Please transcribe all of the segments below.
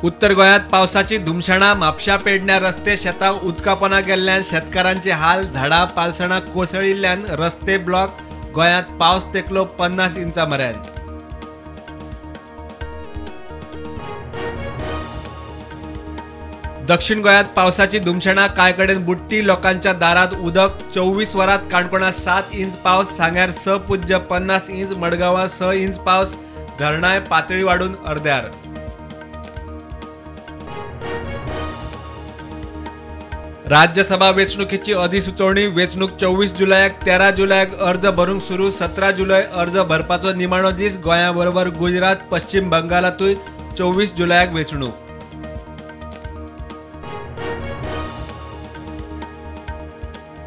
उत्तर गोंयांत पावसाची धुमशणां. म्हापशा पेडण्या रस्ते शेतां उदकापोना गेल्ल्यान शेतकारांचे हाल. झाडां पालसणां कोसळिल्ल्यान रस्ते ब्लॉक. गोंयांत पावस तेंकलो 50 इंचां मेरेन. दक्षिण गोंयांत पावसाची धुमशणां. कांय कडेन बुडटी, लोकांच्या दारांत उदक. 24 वरांत काणकोणां 7 इंच पावस, सांग्यार 6.50 इंच, मडगांवां 6 इंच पावस. धरणांय पातळी वाडून अर्द्यार. राज्यसभा वेंचणुकेची अधिसुचोवणी. वेंचणूक 24 जुलयाक, 13 जुलयाक अर्ज भरूंक सुरू. 17 जुलय अर्ज भरपाचो निमाणो दीस. गोंया बरोबर गुजरात, पश्चिम बंगालांतूय 24 जुलयाक वेंचणूक.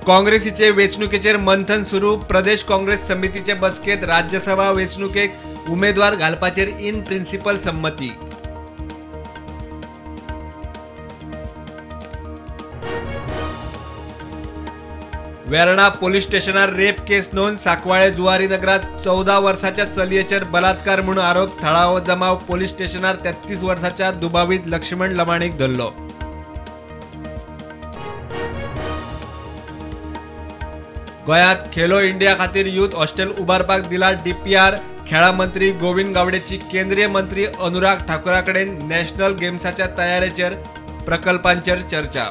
काँग्रेसीचे वेंचणुकेचेर मंथन सुरू. प्रदेश काँग्रेस समितीचे बसकेंत राज्यसभा वेंचणुकेक उमेदवार घालपाचेर इन प्रिन्सिपल संमती. वेर्णा पोलीस स्टेशनार रेप केस नोंद. सांकवाळे जुवारी नगरात 14 वर्साच्या चलयेचेर बलात्कार म्हूण आरोप. थळावो जमाव पोलीस स्टेशनार 33 वर्साच्या दुबावीत लक्ष्मण लमाणीक धरलो. गोंयांत खेलो इंडिया खातीर यूथ हॉस्टेल उबारपाक दिला डीपीआर. खेळां मंत्री गोविंद गावडेची केंद्रीय मंत्री अनुराग ठाकूरा कडेन नॅशनल गेम्साच्या तयारेचेर प्रकल्पांचेर चर्चा.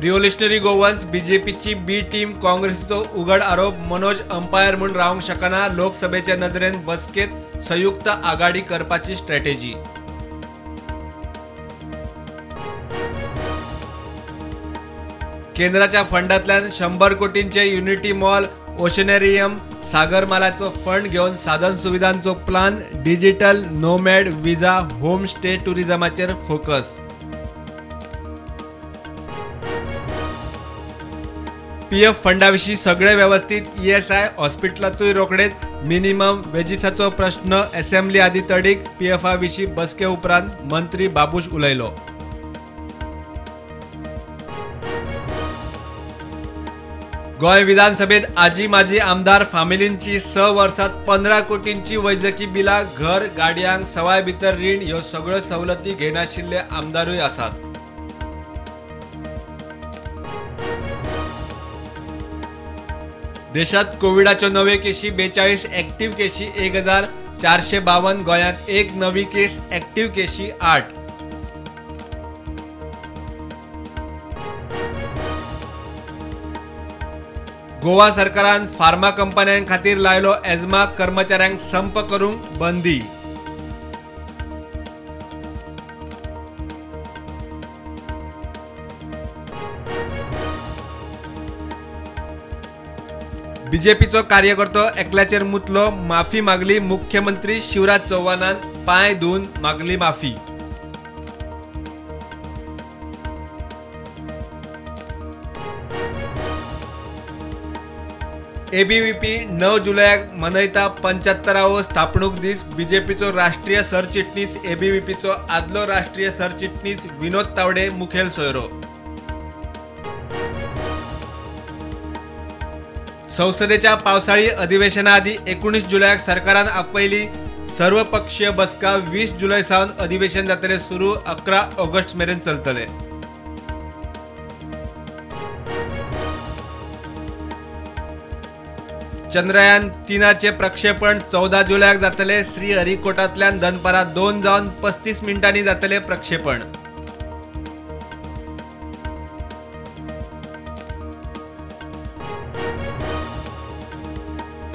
रिव्होल्युशनरी गोवन्स बीजेपीची बी टीम काँग्रेसीचो उघड आरोप. मनोज अंपायर म्हूण रावंक शकना. लोकसभेचे नदरेन बसकेंत संयुक्त आघाडी करपाची स्ट्रॅटेजी. केंद्राच्या फंडांतल्यान 100 कोटींचे युनिटी मॉल, ओशनेरियम, सागरमालाचो फंड घेवन साधन सुविधांचो plan. Digital nomad visa, home stay टुरिझमाचेर focus. PF फंडाविशीं सगळे वेवस्थीत. ईएसआय हॉस्पिटलांतूय रोखडेच मिनिमम वेजीसाचो प्रश्न असेंब्ली आदी तडीक. पीएफा विशीं बसके उपरांत मंत्री बाबूश उलयलो. गोंय विधानसभेत आजी माजी आमदार फामिलींची 6 वर्सांत 15 कोटींची वैजकी बिलां, घर, गाडयांक सवाय भितर रीण ह्यो सगळ्यो सवलती घेनाशिल्ले आमदारूय आसात. देशात कोविडाच्यो नव्यो केशी 42, ऍक्टिव्ह केशी 1452. गोंयांत 1 नवी केस, ऍक्टिव्ह केशी 8. गोवा सरकारान फार्मा कंपन्यां खातीर लायलो एजमा, कर्मचाऱ्यांक संप करूंक बंदी. बीजेपीचो कार्यकर्तो एकल्याचेर मुतलो, माफी मागली. मुख्यमंत्री शिवराज चौहानान पांय धुवन मागली माफी. एबीव्हीपी 9 जुलयाक मनयता 75वो स्थापणूक दीस. बीजेपीचो राष्ट्रीय सरचिटणीस, एबीव्हीपीचो आदलो राष्ट्रीय सरचिटणीस विनोद तावडे मुखेल सोयरो. संसदेच्या पावसाळी अधिवेशना आदी 19 जुलयाक सरकारान आपयली सर्वपक्षीय बसका. 20 जुलय सावन अधिवेशन जातले सुरू. 11 ऑगस्ट मेरेन चलतले. चंद्रयान 3चे प्रक्षेपण 14 जुलयाक जातले. श्रीहरिकोटांतल्यान दनपारां 2 जावन 35 मिनटांनी जातले प्रक्षेपण.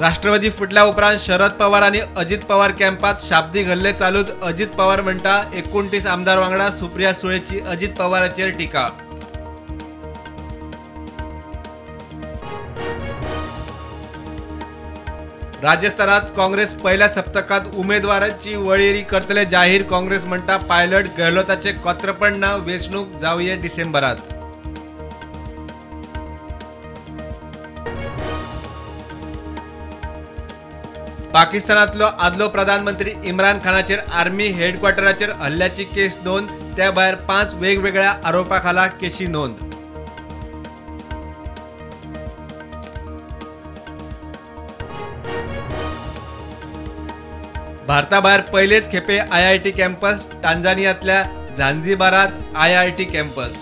राष्ट्रवादी फुटल्या उपरांत शरद पवार आनी अजित पवार कॅम्पात शाब्दीक हल्ले चालूच. अजित पवार म्हणटा 29 आमदार वांगडा. सुप्रिया सुळेची अजित पवाराचेर टिका. राजस्थानात काँग्रेस पहिल्या सप्तकात उमेदवारांची वळेरी करतले जाहीर. काँग्रेस म्हणटा पायलट गहलोताचे कोत्रपण ना, वेंचणूक जावये डिसेंबरात. पाकिस्तानातलो आदलो प्रधानमंत्री इम्रान खानाचेर आर्मी हेडक्वार्टराचेर हल्ल्याची केस नोंद. त्या भायर 5 वेगवेगळ्या आरोपाखाला केशी नोंद. भारताभायर पयलेच खेपे आयआयटी कॅम्पस, टांझानियांतल्या झांझिबारात आयआयटी कॅम्पस.